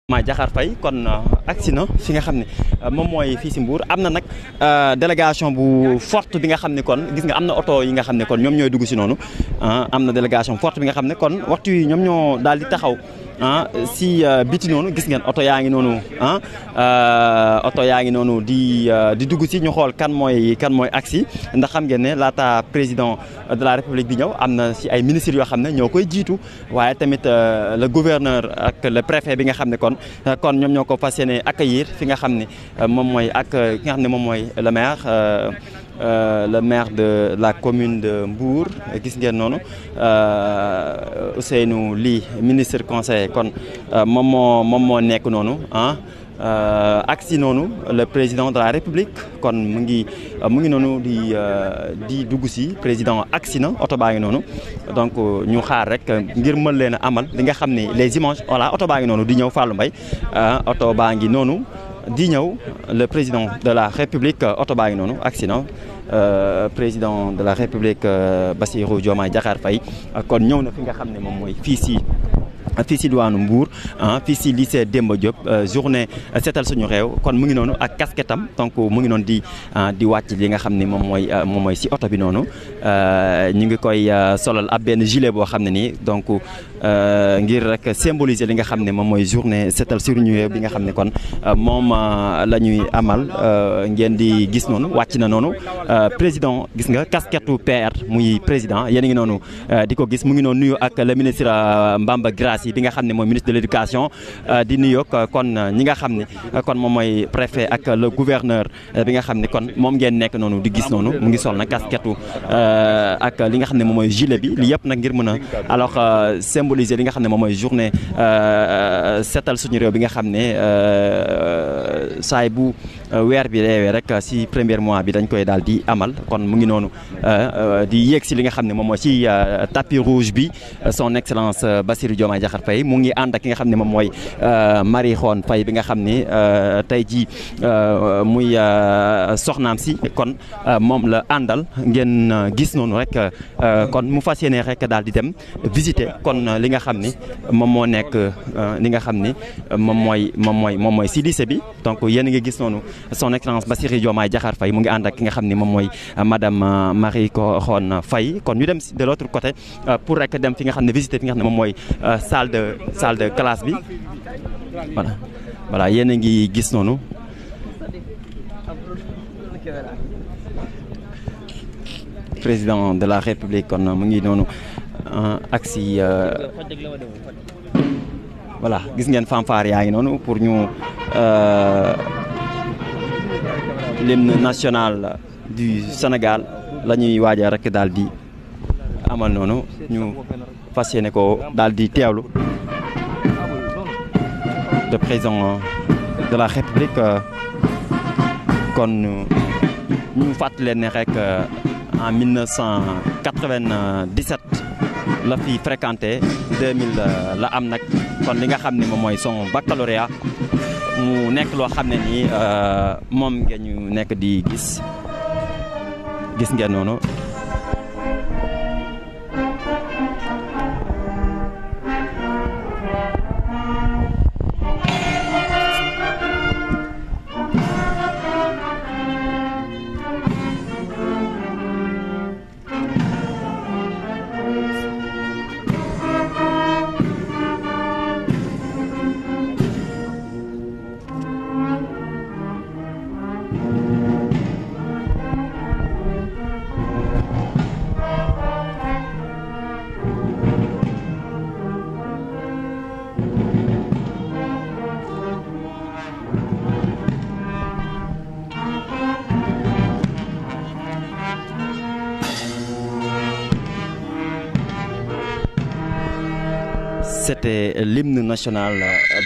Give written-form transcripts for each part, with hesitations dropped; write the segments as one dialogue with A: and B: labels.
A: ma Diakhar Faye kon agsi na fi nga xam ne moom mooy fii si Mbour am na nag délégation bu forte bi nga xam ne kon gis nga am na oto yi nga xam ne kon ñoom ñooy dugg si noonu am na délégation forte bi nga xam ne kon waxtu yi ñoom ñoo daal di taxaw si biti noonu gis ngeen oto yaa ngi noonu oto yaa ngi noonu di dugg si ñu xool kan mooy agsi ndax xam ngeen ne laata président de la république bi ñëw am na si ay ministres yoo xam ne ñoo koy jiitu waaye tamit le gouverneur ak le préfet bi nga xam ne kon ñoom ñoo ko fas yéene accueillir fi nga xam ne moom mooy ak ki nga xam ne moom mooy le maire de la commune de Mbour gis ngeen noonu Ousseynou Ly ministre conseiller kon moom moo nekk noonu agsi noonu le président de la république kon mu ngi noonu di dugg si président agsi na oto baa ngi noonu donc ñu xaar rek ngir mën leen a amal li nga xam ne les images voilà oto baa ngi noonu di ñëw Fallou Mbaye oto baa ngi noonu di ñëw le président de la république oto baa ngi noonu agsi na président de la république Bassirou Diomaye Diakhar Faye kon ñëw na fi nga xam ne moom mooy fii si diwaanu Mbour fii si lycée Demba Diop journée seetal suñu réew kon mu ngi noonu ak casquette am donc mu ngi noonu di wàcc li nga xam ne moom mooy si oto bi noonu ñu ngi koy solal ab benn gilet boo xam ne nii donc ngir rek symboliser li nga xam ne moom mooy journée seetal suñu réew bi nga xam ne kon moom la ñuy amal ngeen di gis noonu wàcc na noonu président gis nga casquette PR muy président yéen a ngi noonu di ko gis mu ngi noonu nuyu ak le ministre Mbamba Grace bi nga xam ne mooy ministre de l'éducation di nuyu kon ñi nga xam ne kon moom mooy préfet ak le gouverneur bi nga xam ne kon moom ngeen nekk noonu di gis noonu mu ngi sol na casquette ak li nga xam ne moom mooy gilet bi li yëpp nag ngir mën a alors symboliser li nga xam ne moom mooy journée seetal suñu réew bi nga xam ne saay bu weer bi reewee rek si premier mois bi dañ koy daal di amal kon mu ngi noonu di yéeg si li nga xam ne moom mooy ci tapis rouge bi son excellence Bassirou Diomaye Diakhar Faye mu ngi ànd ak ki nga xam ne moom mooy Marie Khone Faye bi nga xam ne tey jii muy soxnaam si kon moom la àndal ngeen gis noonu rek kon mu fas yéene rek daal di dem visiter kon li nga xam ne moom moo nekk li nga xam ne moom mooy si lycée bi donc yéen a ngi gis noonu son excellence Bassirou Diomaye Diakhar Faye mu ngi ànd ak ki nga xam ne moom mooy madame Marie Khone Faye kon ñu dem de l'autre côté pour rek dem fi nga xam ne visiter fi nga xam ne moom mooy salle de classe bi voilà yéen a ngi gis noonu président de la république kon mu ngi noonu agsi voilà gis ngeen fanfare yaa ngi noonu pour ñu l'hymne national du Sénégal la ñuy waajal rek daal di amal noonu ñu fas yéene ko daal di teewlu le président de la république kon ñu fàttali leen ne rek en 1997 la fi fréquenté 2000 la am nag kon li nga xam ne moom mooy son baccalauréat mu nekk loo xam ne nii moom ngeen ñu nekk di gis ngeen noonu C'était l'hymne national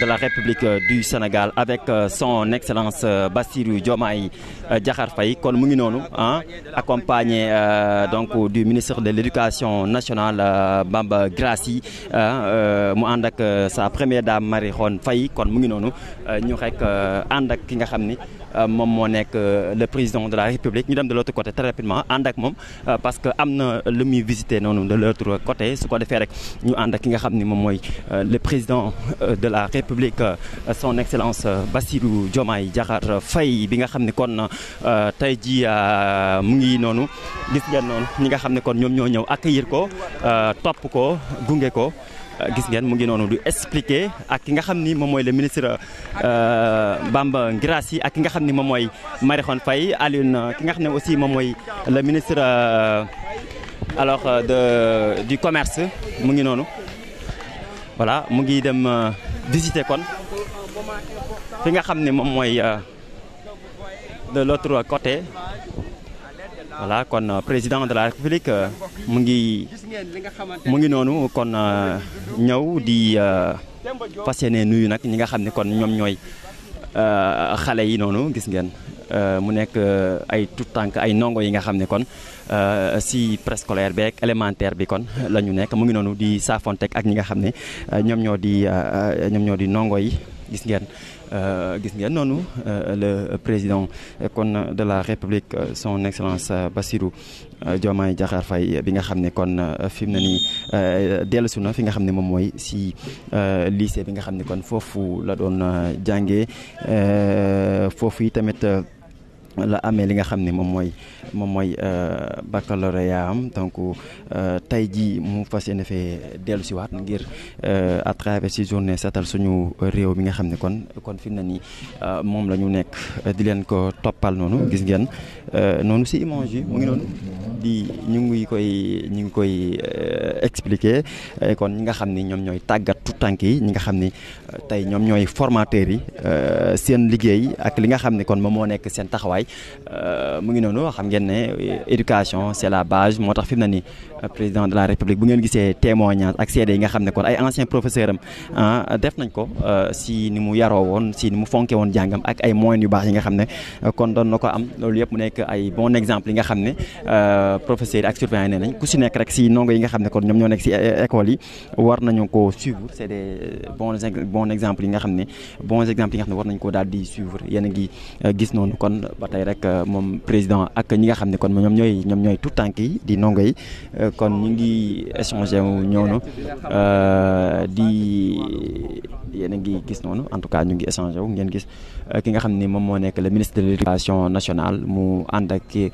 A: de la République du Sénégal avec son excellence Bassirou Diomaye Diakhar Faye kon mu ngi noonu accompagné donc du ministre de l'éducation nationale Bamba Grace mu ànd ak sa première dame Marie Khone Faye kon mu ngi noonu ñu rek ànd ak ki nga xam ni moom moo nekk le président de la République ñu dem de l'autre côté très rapidement ànd ak moom parce que am na lu muy visiter noonu de l'autre côté su ko defee rek ñu ànd ak ki nga xam ni moom mooy le président de la République son excellence Bassirou Diomaye Diakhar Faye bi nga xam ne kon tey jii mu ngi noonu gis ngeen noonu ñi nga xam ne kon ñoom ñoo ñëw accueillir ko topp ko gunge ko. Gis ngeen mu ngi noonu du expliquer ak ki nga xam ni moom mooy le ministre Bamba Ngirassi ak ki nga xam ni moom mooy Marie Khone Faye Alioune ki nga xam ne aussi moom mooy le ministre alors du commerce mu ngi noonu voilà mu ngi dem visiter kon fi nga xam ne moom mooy de l'autre côté. Voilà kon président de la République mu ngi noonu kon ñëw di fas yéene nuyu nag ñi nga xam ne kon ñoom ñooy xale yi noonu gis ngeen mu nekk ay tout tànk ay ndongo yi nga xam ne kon si préscolaire beeg élémentaire bi kon la ñu nekk mu ngi noonu di saafonteeg ak ñi nga xam ne ñoom ñoo di ndongo yi gis ngeen noonu le président kon de la République son excellence Bassirou Diomaye Diakhar Faye bi nga xam ne kon fi mu ne nii dellusi na fi nga xam ne moom mooy si lycée bi nga xam ne kon foofu la doon jàngee foofu yi tamit la amee li nga xam ne moom mooy baccalauréat am donc tey jii mu fas yéene fee dellu si waat ngir à travers ci journée seetal suñu réew mi nga xam ne kon fi mu ne nii moom la ñu nekk di leen ko toppal noonu gis ngeen noonu si image yi mu ngi noonu ñu ngi koy expliquer kon ñi nga xam ni ñoom ñooy tàggat tout tànk yi ñi nga xam ni tey ñoom ñooy formateurs yi seen liggéey ak li nga xam ne kon moom moo nekk seen taxawaay mu ngi noonu xam ngeen ne éducation c'est la base moo tax fi mu ne nii président de la République bu ngeen gisee témoignage ak seede yi nga xam ne kon ay anciens professeurs am def nañ ko si ni mu yaroo woon si ni mu fonke woon jàngam ak ay moyens yu baax yi nga xam ne kon doon na ko am loolu yëpp mu nekk ay bon exemple yi nga xam ne professeurs yi ak surveillants yi nee nañ ku si nekk rek si ndongo yi nga xam ne kon ñoom ñoo nekk si école yi war nañu ko suivre c'est des bons exemples yi nga xam ne war nañ ko daal di suivre yéen a ngi gis noonu kon ba tey rek moom président ak ñi nga xam ne kon ñoom ñooy tout tànk yi di ndongo yi kon ñu ngi échangé wu ñoonu yéen a ngi gis noonu en tout cas ñu ngi échangé wu ngeen gis ki nga xam ne moom moo nekk le ministre de l'éducation nationale mu ànd ak ki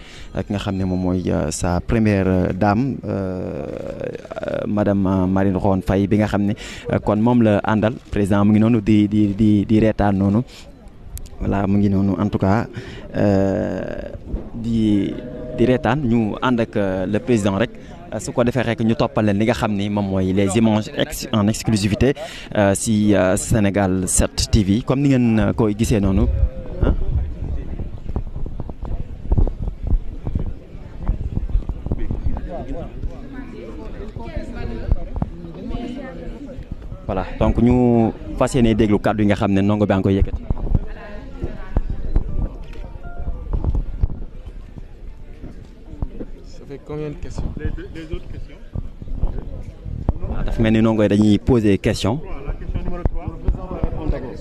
A: nga xam ne moom mooy sa première dame madame Marie Khone Faye bi nga xam ne kon moom la àndal président mu ngi noonu di reetaan noonu voilà mu ngi noonu en tout cas di reetaan ñu ànd ak le président rek su ko defee rek ñu toppal leen li nga xam ni moom mooy les images en exclusivité si Sénégal 7 TV comme ni ngeen koy gisee noonu voilà donc ñu fas yéene déglu kàddu yi nga xam ne ndongo baa ngi koy yëkkati.
B: Combien de questions? Les autres questions?
A: dafa mel ni ndongo yi dañuy poser question.
B: La question numéro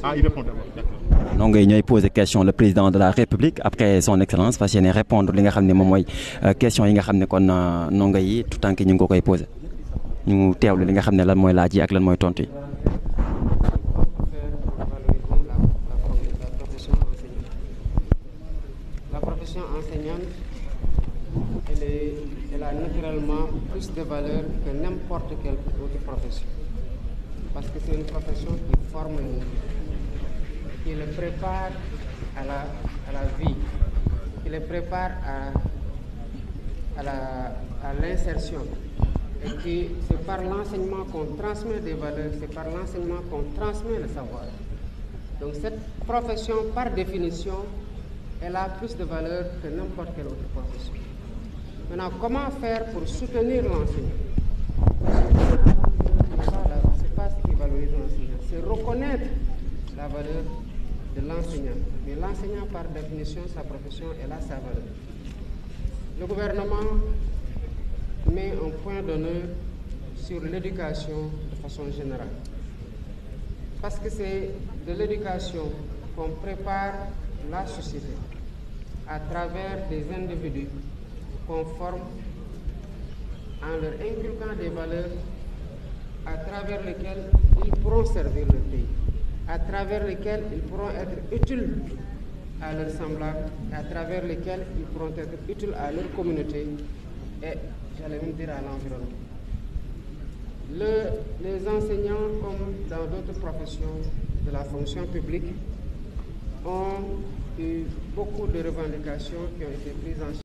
B: 3. Il répond d'abord. D'accord.
A: ndongo yi ñooy poser question le président de la République après son excellence fas yéene répondre li nga xam ne moom mooy question yi nga xam ne kon ndongo yi tout temps que ñu ngi ko koy poser ñu teewlu li nga xam ne lan mooy laaj yi ak lan mooy tontu yi.
C: La profession enseignante elle a naturellement plus de valeur que n'importe quelle autre profession. Parce que c'est une profession qui forme les gens, qui les prépare à la vie, qui les prépare à l'insertion. Et que c'est par l'enseignement qu'on transmet des valeurs, c'est par l'enseignement qu'on transmet le savoir. Donc cette profession, par définition, elle a plus de valeur que n'importe quelle autre profession. Maintenant, comment faire pour soutenir l'enseignant? C'est pas ce qui valorise l'enseignant, c'est reconnaître la valeur de l'enseignant. Mais l'enseignant, par définition, sa profession, elle a sa valeur. Le gouvernement met un point d'honneur sur l'éducation de façon générale. Parce que c'est de l'éducation qu'on prépare la société à travers des individus qu'on forme en leur inculquant des valeurs, à travers lesquels ils pourront servir le pays, à travers lesquels ils pourront être utiles à leurs semblables, à travers lesquels ils pourront être utiles à leur communauté et, j'allais même dire, à l'environnement. Les enseignants, comme dans d'autres professions de la fonction publique, ont eu beaucoup de revendications qui ont été prises en charge.